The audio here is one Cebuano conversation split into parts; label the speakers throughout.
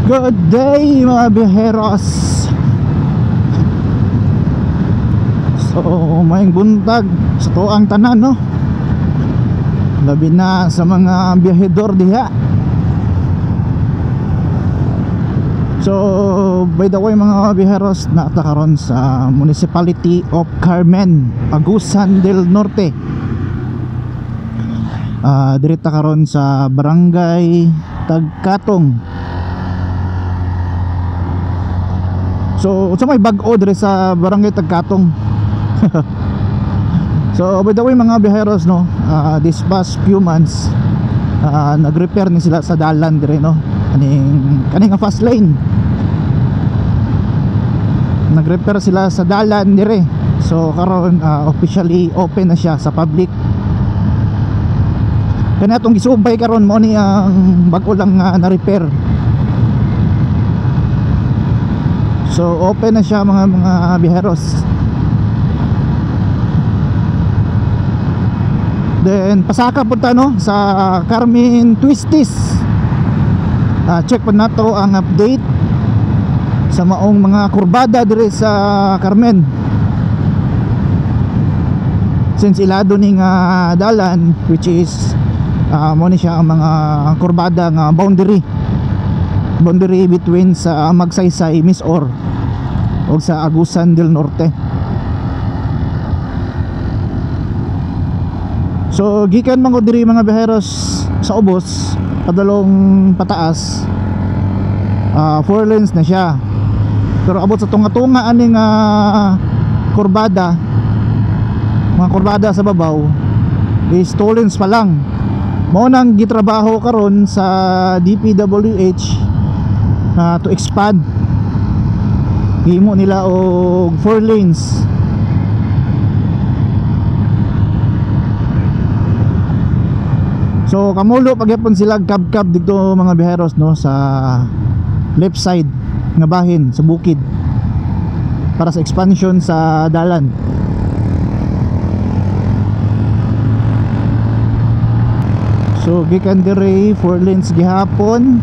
Speaker 1: Good day, mga biyaheros. So maayong buntag sa tuang tanan, no? Labi na sa mga biyahedor diha. So by the way, mga biyaheros, naata karon sa Municipality of Carmen, Agusan del Norte. Dirita karon sa Barangay Tagkatong. So sa may bag-o dire sa Barangay Tagkatong. So by the way, mga biyaheros, no, this past few months, nag-repair ni sila sa dalan dire, no, kaning kaning fast lane. Nag-repair sila sa dalan dire. So karon officially open na siya sa public. Kani atong gisubay karon mo ni ang bag-o lang na-repair. So open na siya, mga biyaheros. Then pasaka punta, no, sa Carmen Twisties. Check po nato ang update sa maong mga kurbada dire sa Carmen. Since ilado ning dalan, which is mo ni siya ang mga kurbada nga boundary between sa Magsaysay, Misor o sa Agusan del Norte. So gikan man ko diri, mga biyaheros, sa ubos padalong pataas, 4 lanes na siya. Pero abot sa tunga-tunga aning kurbada, mga kurbada sa babaw is 2 lanes pa lang. Mao nang gitrabaho karon sa DPWH to expand. Himo nila og 4 lanes. So kamulo pagyapon sila kab-kab dito, mga biyaheros, no, sa left side nga bahin sa bukid para sa expansion sa dalan. So gikan dire 4 lanes gihapon,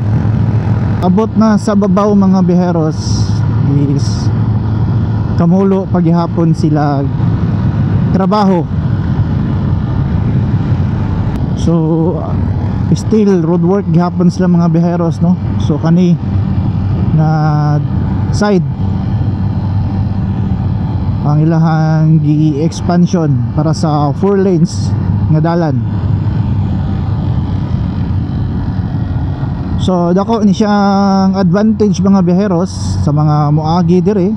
Speaker 1: abot na sa babaw, mga biyaheros, is kamulo paghihapon sila trabaho. So still road work gihapon sila, mga biyaheros, no. So kani na side ang ilahang gi-expansion para sa 4 lanes nga dalan. So dako ni siyang advantage, mga biyaheros, sa mga moagi dire,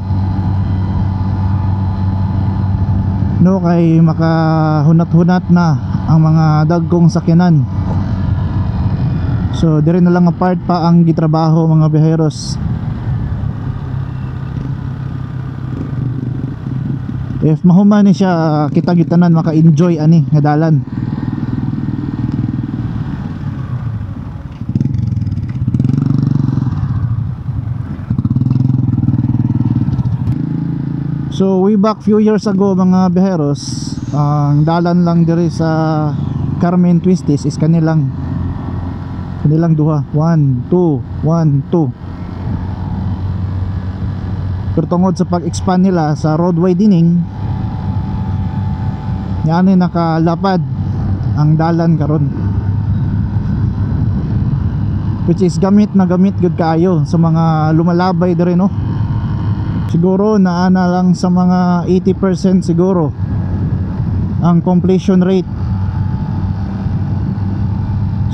Speaker 1: no, kay makahunat-hunat na ang mga dagkong sakyanan. So dire na lang ang part pa ang gitrabaho, mga biyaheros. If mahuman ni siya, kita gitanan maka-enjoy ani nga dalan. So way back few years ago, mga biyaheros, ang dalan lang diri sa Carmen Twisties is kanilang duha, 1 2 1 2. Pero tungod sa pag-expand nila sa road widening, yani nakalapad ang dalan karon, which is gamit na gamit gud kaayo sa mga lumalabay diri, no. Siguro naana lang sa mga 80% siguro ang completion rate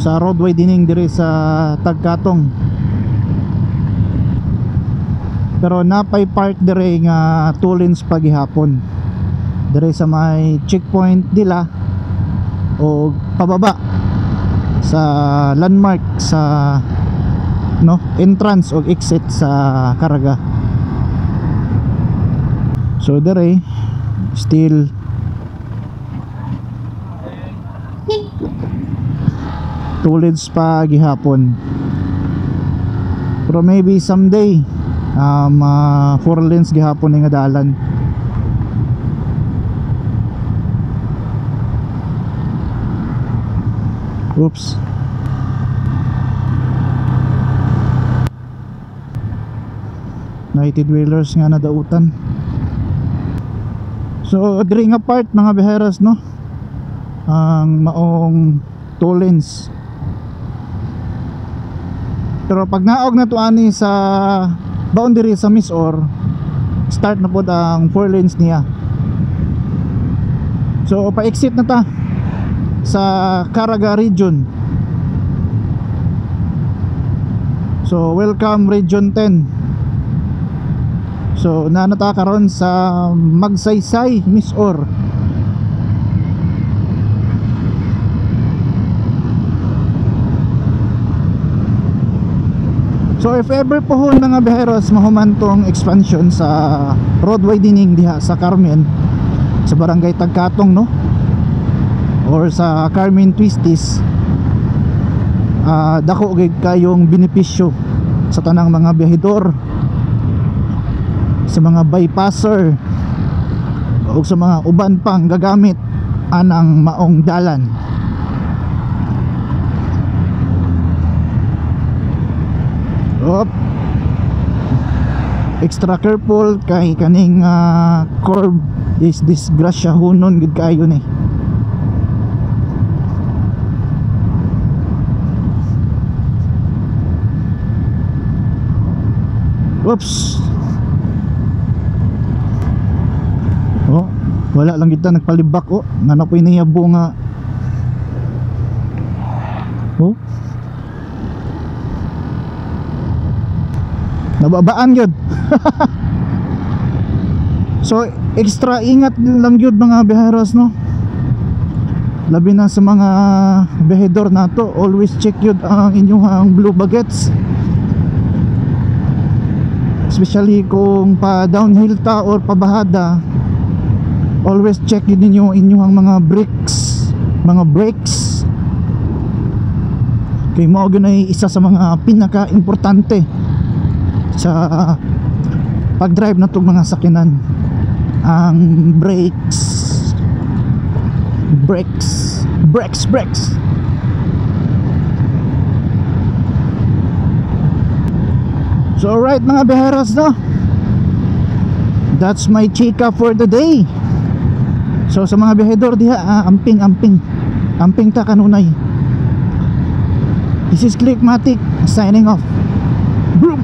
Speaker 1: sa road widening diri sa Tagkatong. Pero napay part diri nga 2 lanes pagihapon diri sa may checkpoint nila o pababa sa landmark sa, no, entrance o exit sa Caraga. So dere still 2 lanes pa gihapon. Pero maybe someday 4 lanes gihapon nga dalan. Oops. United Wheelers nga nadautan. So diri nga part, mga biheros, no, ang maong two lanes. Pero pag naog na to ani sa boundary sa Misor, start na pod ang 4 lanes niya. So pa-exit na ta sa Caraga region. So welcome Region 10. So nanata karon sa Magsaysay, Misor. So if ever pohon, mga biheros, mahuman tong expansion sa road widening diha sa Carmen, sa Barangay Tagkatong, no, or sa Carmen Twisties, dako gid kayong benepisyo sa tanang mga biyahedor, sa mga bypasser o sa mga uban pang gagamit anang maong dalan. Op. Extra careful kay kaning curve is disgrasya hunon gid kayo ni. Oops. Oh, wala lang kita nagpalibak, oh. Ngano po niya bunga. Oh. Nababaan yun. So extra ingat lang yun, mga biyaheros, no. Labi na sa mga biyahedor nato, always check yun ang inyong blue baguettes, especially kung pa downhill ta or pabahada. Always check yun ninyo inyong mga brakes, mga brakes, kay mao gyud ay isa sa mga pinaka importante sa pag-drive na itong mga sakyanan, ang brakes, brakes, brakes, brakes. So alright, mga biheros, no, that's my chika for the day. So sa mga biyahedor diha, amping, amping, amping ta kanunay. This is Clickmatic signing off. Bro.